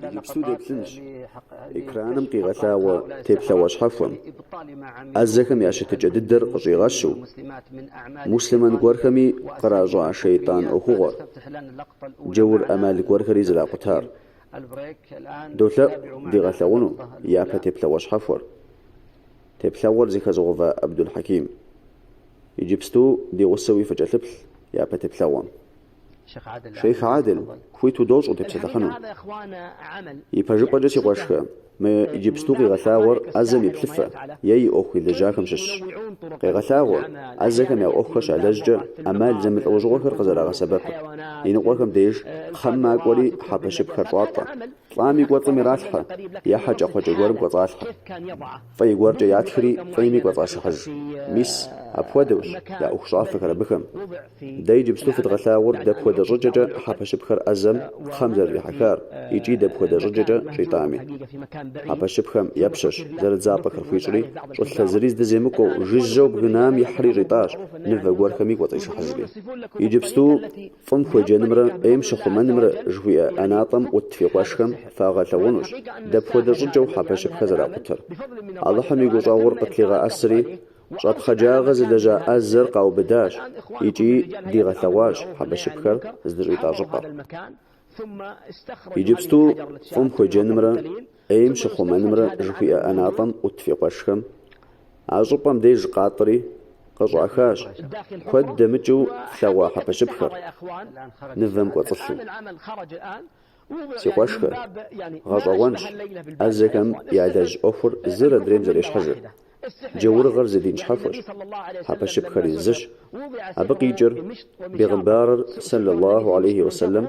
Иджыпсту деплъынщ экраным къигъэлъагъуэ теплъэгъуэ щхьэхуэм, ӏэзэхэм я щытыкӏэ дыдэр къыщӏигъэщу, муслъымэн гуэрхэми къращӏа шейтӏан ӏуэхугъуэр, джаур ӏэмал гуэрхэри зэракъутар. Долъэӏу дигъэлъэгъуну япэ теплъэгъуэ щхьэхуэр. Теплъэгъуэр зэхэзыгъэува Абдул-Хьэким. Иджыпсту ди гъусэуи фыкӏэлъыплъ япэ теплъэгъуэм. Шейх Адил, хуит удощӏ утепсэлъыхьыну. Ипэжыпӏэкӏэ, си къуэшхэ, мы иджыпсту къигъэлъагъуэр ӏэзэм и плъыфэ е и ӏуэху илэжьахэм щыщщ. Къегъэлъагъуэ, ӏэзэхэм я ӏуэхухэр щалэжькӏэ ӏэмал зэмылӏэужьыгъуэхэр къызэрагъэсэбэпыр. Иныкъуэхэм деж кхъэм макӏуэри хьэпэщыпхэр щӏатӏэ, лӏам и кӏуэцӏым иралъхьэ е хьэкӏэкхъуэкӏэ гуэрым кӏуэцӏалъхьэ. Фӏей гуэркӏэ ятхри, фӏейми кӏуэцӏашыхьыж. Мис, апхуэдэущ я ӏуэхущӏафэхэр абыхэм. Дэ иджыпсту фыдгъэлъагъур дапхуэдэ щӏыкӏэкӏэ хьэпэщыпхэр ӏэзэм кхъэм зэрырихьэхар икӏи дапхуэдэ щӏыкӏэкӏэ щӏитӏами. Хьэпэщыпхэм епщэщ, зэрыдзапӏэхэр хуищӏри, щӏылъэ зыри здыземыкӏуэу жыжьэу бгынам ихьри щӏитӏащ, нывэ гуэрхэми кӏуэцӏишыхьыжри. Иджыпсту фӏым хуеджэнымрэ ӏейм щыхъумэнымрэ жыхуиӏэ ӏэнатӏэм ӏут фи къуэшхэм фагъэлъэгъунущ дапхуэдэ щӏыкӏэу хьэпэщыпхэр зэракъутэр. Алыхьым и гущӏэгъур къытлъигъэӏэсри, Щӏэпхъаджагъэ зылэжьа ӏэзэр къаубыдащ икӏи дигъэлъэгъуащ хьэпэщыпхэр здыщӏитӏа щӏыпӏэр. Иджыпсту фӏым хуеджэнымрэ ӏейм щыхъумэнымрэ жыхуиӏэ ӏэнатӏэм ӏут фи къуэшхэм а щӏыпӏэм деж къатӏри къыщӏахащ куэд дэмыкӏыу флъэгъуа хьэпэщыпхэр нывэм кӏуэцӏылъу. Си къуэшхэ, гъэщӏэгъуэнщ ӏэзэхэм ялэжь ӏуэхур зыр адрейм зэрещхьыжыр. Джаурыгъэр зы дин щхьэхуэщ, хьэпэщыпхэри зыщ. Абы къикӏыр, бегъымбарыр, сэллаллаху алейхи уэсэлэм,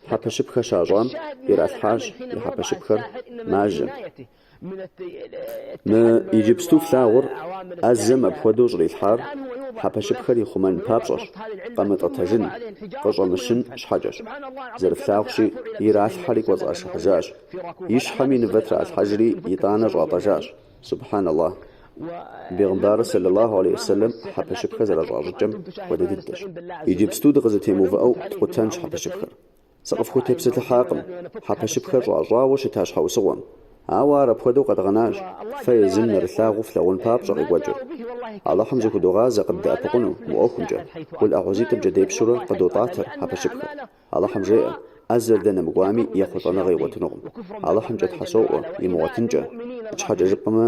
хьэпэщыпхэ щащӏам иралъхьащ и хьэпэщыпхэр мажьэм. Мы иджыпсту флъагъур ӏэзэм апхуэдэу щӏрилъхьар хьэпэщыпхэр ихъумэн папщӏэщ, къэмытӏэтэжын, къыщӏэмыщын щхьэкӏэщ. Зэрыфлъагъущи, иралъхьэри кӏуэцӏашыхьыжащ, и щхьэми нывэ тралъхьэжри итӏанэ щӏатӏэжащ. Субхьан Аллах. Бегъымбарыр сэллаллаху алейхи уэсэлэм хьэпэщыпхэр зэращӏа щӏыкӏэм хуэдэ дыдэщ. Иджыпсту дыкъызэтемыувыӏэу ткъутэнщ хьэпэщыпхэр. Сыкъыфхутепсэлъыхьакъым хьэпэщыпхэр щӏащӏауэ щыта щхьэусыгъуэм, ауэ ар апхуэдэу къэдгъэнащ, фэ езым нэрылъагъуу флъагъун папщӏэ къекӏуэкӏыр. Алыхьым зыхудогъазэ къыддэӏэпыкъуну мы ӏуэхумкӏэ, къул ӏэгъузитӏымкӏэ депщурэ къыдотӏатэр хьэпэщыпхэр. Алыхьым жеӏэ, ӏэзэр дэнэ мыкӏуами, ехъулӏэныгъэ игъуэтынукъым. Алыхьымкӏэ Тхьэ соӏуэ, имыгъуэтынкӏэ. Сыт щхьэкӏэ жыпӏэмэ,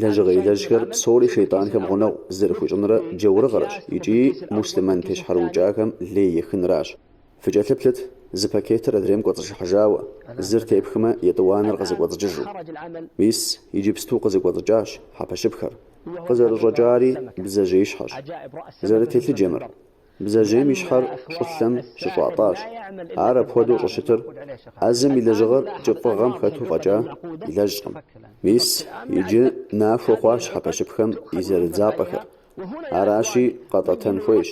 лэжьыгъэ илэжьхэр псори шейтӏанхэм гъунэгъу зызэрыхуищӏынрэ джаурыгъэрэщ икӏи муслъымэн тещхьэрыукӏахэм лей ехынращ. Фыкӏэлъыплъыт, зы пакетыр адрейм кӏуэцӏышыхьыжауэ, зыр тепхмэ, етӏуанэр къызэкӏуэцӏыкӏыжу. Мис, иджыпсту къызэкӏуэцӏыкӏащ хьэпэщыпхэр. Къызэрыщӏэкӏари бдзэжьеищхьэщ. Зэрытелъыджэ мыр. Бдзэжьейм и щхьэр щӏылъэм щыщӏатӏащ. Ар апхуэдэу щӏыщытыр ӏэзэм и лэжьыгъэр кӏыфӏыгъэм хэту фӏэкӏа илэжькъым. Мис, иджы нахуэ хъуащ хьэпэщыпхэм и зэрыдзапӏэхэр. Аращи, къэтӏэтэн хуейщ,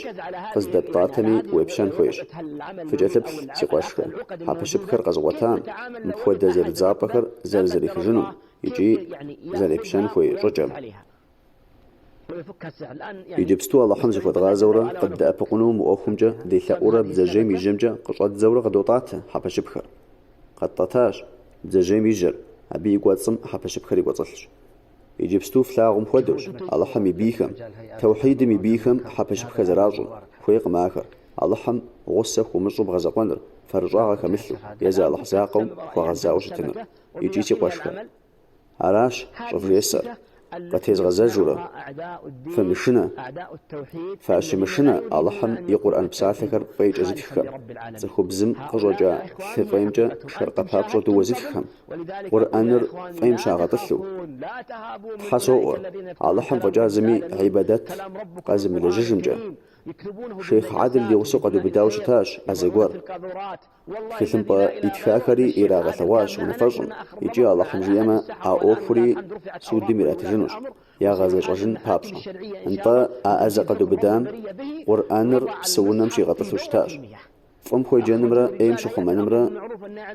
къыздэптӏатэми уепщэн хуейщ. Фыкӏэлъыплъ, си къуэшхэ, хьэпэщыпхэр къэзыгъуэтам, мыпхуэдэ зэрыдзапӏэхэр зэрызэрихыжынум икӏи зэрепщэн хуей щӏыкӏэм. Иджыпсту Алыхьым зыхуэдгъазэурэ къыддэӏэпыкъуну мы ӏуэхумкӏэ делъэӏурэ бдзэжьейм и жьэмкӏэ къыщӏэддзэурэ къыдотӏатэ хьэпэщыпхэр. Къэттӏэтащ бдзэжьейм и жьэр, абы и кӏуэцӏым хьэпэщыпхэри кӏуэцӏылъщ. Иджыпсту флъагъум хуэдэущ Алыхьым и бийхэм, тэухьидым и бийхэм хьэпэщыпхэ зэращӏыр, хуейкъым ахэр, Алыхьым гъусэ хуумыщӏу бгъэзэкъуэныр, фэрыщӏагъэ хэмылъу, езы Алыхь закъуэм хуэгъэзауэ щытыныр. Икӏи си къуэшхэ, аращ щӏывжесӏэр, къытезгъэзэжурэ, фымышынэ, фащымышынэ Алыхьым и Къурӏэн псалъэхэр фӏейкӏэ зытххэм, цӏыхубзым къыщӏэкӏа лъы фӏеймкӏэ шэркъэпапщӏэ дыуэ зытххэм. Къурӏэныр фӏейм щагъэтӏылъу. Тхьэ соӏуэ, Алыхьым фӏэкӏа зыми гьибадэт къэзымылэжьыжымкӏэ. Шейхъ Адил ди гъусэу къэдубыдауэ щытащ ӏэзэ гуэр. Тхылъымпӏэ итхахэри ирагъэлъэгъуащ унафэщӏым, икӏи Алыхьым жиӏэмэ, а ӏуэхури судым иратыжынущ, ягъэзэщӏэжын папщӏэ. Нтӏэ, а ӏэзэ къэдубыдам Къурӏэныр псыунэм щигъэтӏылъу щытащ. Фӏым хуеджэнымрэ ӏейм щыхъумэнымрэ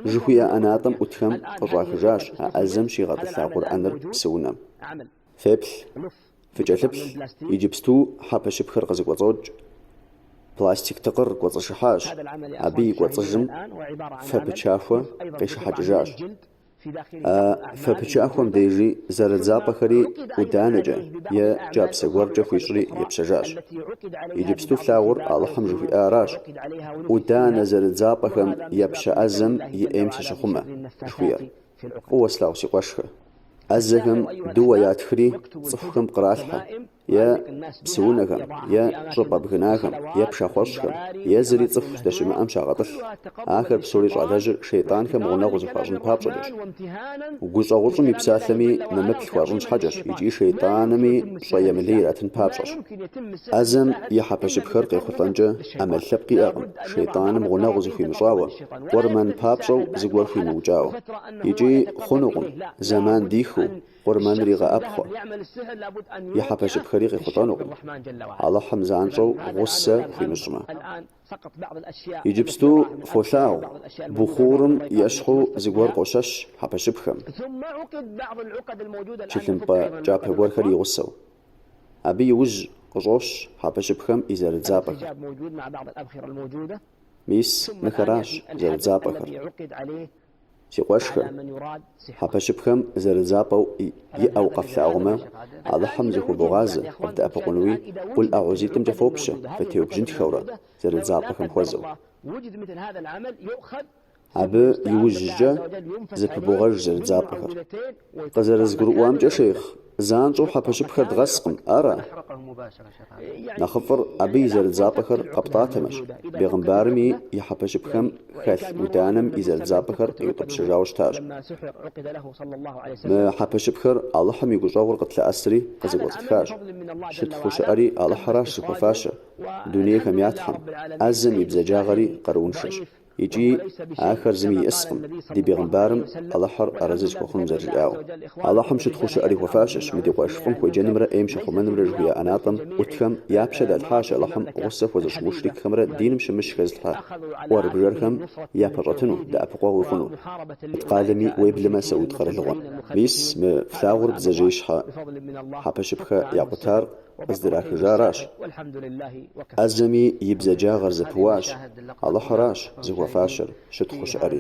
жыхуиӏэ ӏэнатӏэм ӏутхэм къыщӏахыжащ а ӏэзэм щигъэтӏылъа Къурӏэныр псыунэм. Феплъ, фыкӏэлъыплъ, иджыпсту хьэпэщыпхэр къызэкӏуэцӏокӏ. Пластик тыкъыр кӏуэцӏышыхьащ, абы и кӏуэцӏыжым фэ пычахуэ къишыхьэкӏыжащ. А фэ пычахуэм дежи зэрыдзапӏэхэри ӏуданэкӏэ е кӏапсэ гуэркӏэ хуищӏри епщэжащ. Иджыпсту флъагъур Алыхьым жыхуиӏаращ, ӏуданэ зэрыдзапӏэхэм епщэ ӏэзэм и ӏейм сыщыхъумэ, жыхуиӏэр. Фӏыуэ слъагъу си къуэшхэ. ӏэзэхэм дыуэ ятхри цӏыхухэм пкъралъхьэ. Е псыунэхэм, е щӏыпӏэ бгынахэм, е пшахъуэщӏхэм, е зыри цӏыху здэщымыӏэм щагъэтӏылъ. Ахэр псори щӏалэжьыр шейтӏанхэм гъунэгъу зыхуащӏын папщӏэкӏэщ. Гущӏэгъущӏым и псалъэми нэмыплъ хуащӏын щхьэкӏэщ икӏи шейтӏанми пщӏэ емылей иратын папщӏэщ. ӏэзэм и хьэпэщыпхэр къехъулӏэнкӏэ ӏэмал лъэпкъ иӏэкъым, шейтӏаным гъунэгъу зыхуимыщӏауэ, къурмэн папщӏэу зыгуэр хуимыукӏауэ. Икӏи хъунукъым, зэман дихыу, къурмэныр игъэӏэпхъуэ. И хьэпэщыпхэри къехъулӏэнукъым, Алыхьым занщӏэу гъусэ хуимыщӏмэ. Иджыпсту фолъагъу, бухурым ещхьу зыгуэр къощэщ хьэпэщыпхэм, тхылъымпӏэ кӏапэ гуэрхэр и гъусэу. Абы иужь къыщӏощ хьэпэщыпхэм и зэрыдзапӏэхэр. Мис мыхэращ зэрыдзапӏэхэр. Си къуэшхэ, хьэпэщыпхэм зэрыдзапӏэу иӏэу къэфлъагъумэ, Алыхьым зыхувогъазэ къывдэӏэпыкъунуи, къул ӏэгъузитӏымкӏэ фопщэ, фытеубжьынтхэурэ, зэрыдзапӏэхэм хуэзэу. Абы иужькӏэ зэпыбогъэж зэрыдзапӏэхэр. Къызэрызгурыӏуамкӏэ, шейхъ, занщӏэу хьэпэщыпхэр дгъэскъым, ара? Нэхъыфӏыр абы и зэрыдзапӏэхэр къэптӏатэмэщ, бегъымбарми и хьэпэщыпхэм хэлъ ӏуданэм и зэрыдзапӏэхэр къиутӏыпщыжауэ щытащ. Мы хьэпэщыпхэр Алыхьым и гущӏэгъур къытлъэӏэсри къызэкӏуэцӏытхащ. Щытхъуу щыӏэри Алыхьыращ зыхуэфащэр, дунейхэм я Тхьэм, ӏэзэм и бзаджагъэри къарууншэщ. Икӏи ахэр зыми иӏыскъым, ди бегъымбарым Алыхьыр арэзы зыхуэхъуным зэрыжиӏауэ. Алыхьым щытхъуу щыӏэри хуэфащэщ, мы ди къуэш фӏым хуеджэнымрэ ӏейм щыхъумэнымрэ жыхуиӏэ ӏэнатӏэм ӏутхэм я пщэ далъхьащ Алыхьым гъусэ хуэзыщӏ мушрикхэмрэ диным щымыщ хэзылъхьэ ӏуэрбжэрхэм япэщӏэтыну, дэӏэпыкъуэгъуи хъуну. Къалэми, уеблэмэ Сауд къэралыгъуэм. Мис мы флъагъур бдзэжьеищхьэ хьэпэщыпхэ якъутар къыздрахыжаращ. ӏэзэми и бзаджагъэр зэпыуащ, Алыхьыращ зыхуэфащэр, щытхъуу щыӏэри.